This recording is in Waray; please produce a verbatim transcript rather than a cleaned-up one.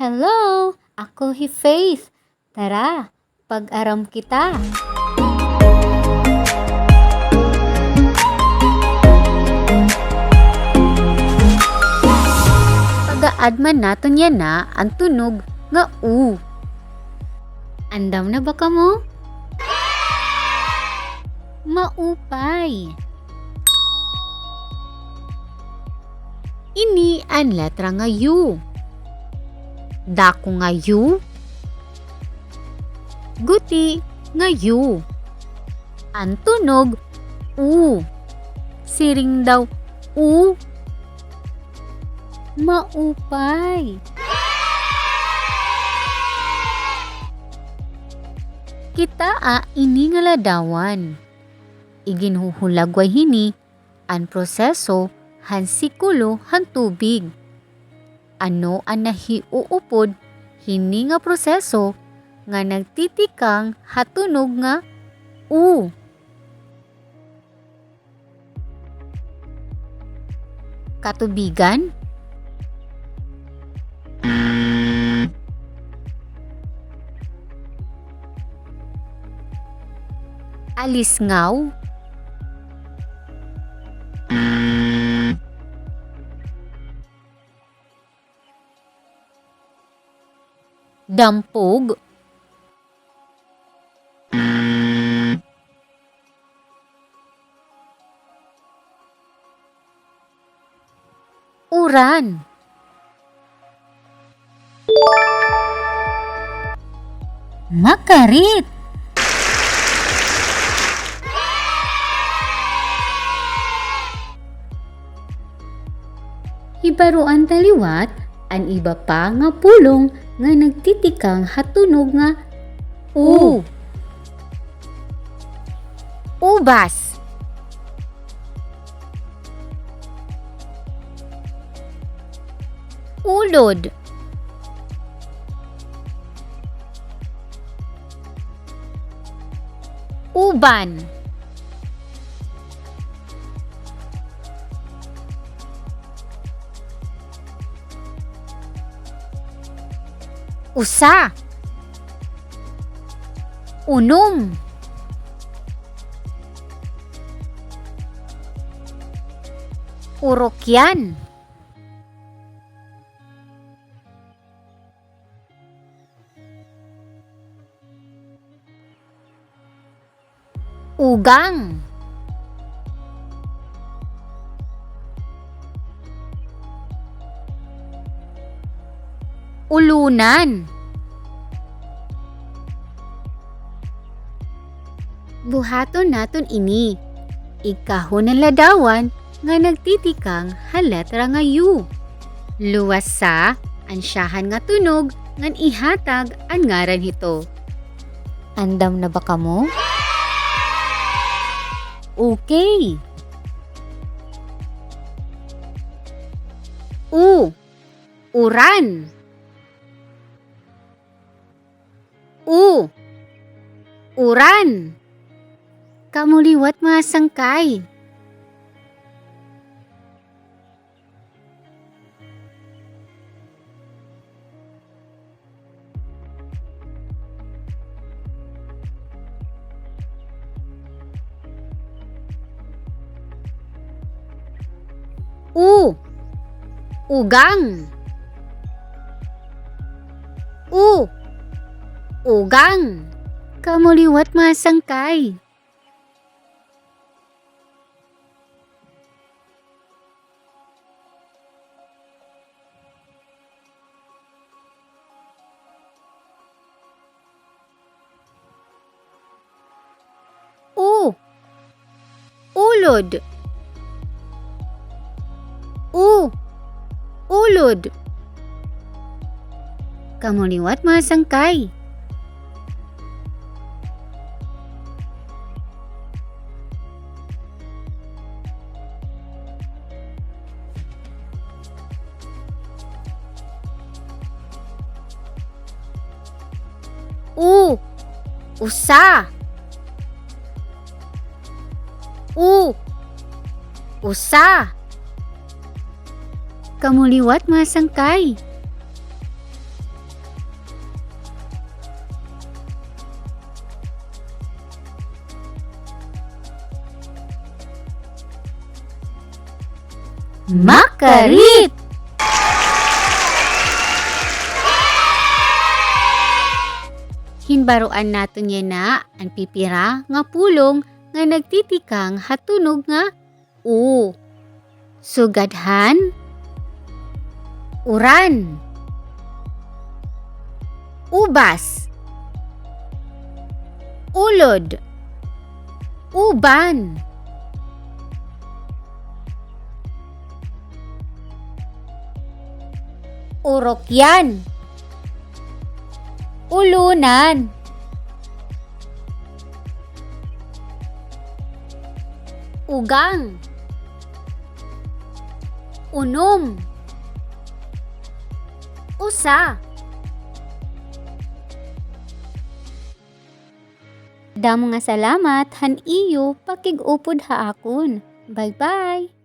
Hello, ako hi Faith. Tara, pag-aram kita. Pag-aadman naton yana an tunog nga u. Andam na ba kamo? Maupay. Ini an letra nga U. Dako nga U. Guti nga U. An tunog, u. Siring daw, u. Maupay. Kitaa ini nga ladawan. Iginhuhulagway hini an proseso han sikulo han tubig. Ano an nahiuupod hini nga proseso nga nagtitikang ha tunog nga u? Katubigan? Alisngaw? Dampog? Uran. Makarit. Hibaroan ta liwat an iba pa nga pulong nga nagtitikang ha tunog nga u. U. Ubas. Ulod. Uban. Usa. Unom. Urokyan. Ugang. Ulunan. Buhaton naton ini. Igkahon an ladawan nga nagtitikang ha letra nga U. Luwasa an syahan nga tunog ngan ihatag an ngaran hito. Andam na ba kamo? Okay. U. Uran. U. Uran. Kamo liwat, mga sangkay. U. Ugang. U. Ugang. Kamo liwat, mga sangkay. U. Ulod. U. Ulod. Kamo liwat, mga sangkay. U. Usa. U. Usa. Kamo liwat, mga sangkay. Makarit! Hinbaroan naton yana an pipira nga pulong nga nagtitikang ha tunog nga u. Sugad han uran, ubas, ulod, uban, urokyan, ulunan, ugang, unom, usa. Damo nga salamat han iyo pakig-upod ha akon. Bye-bye!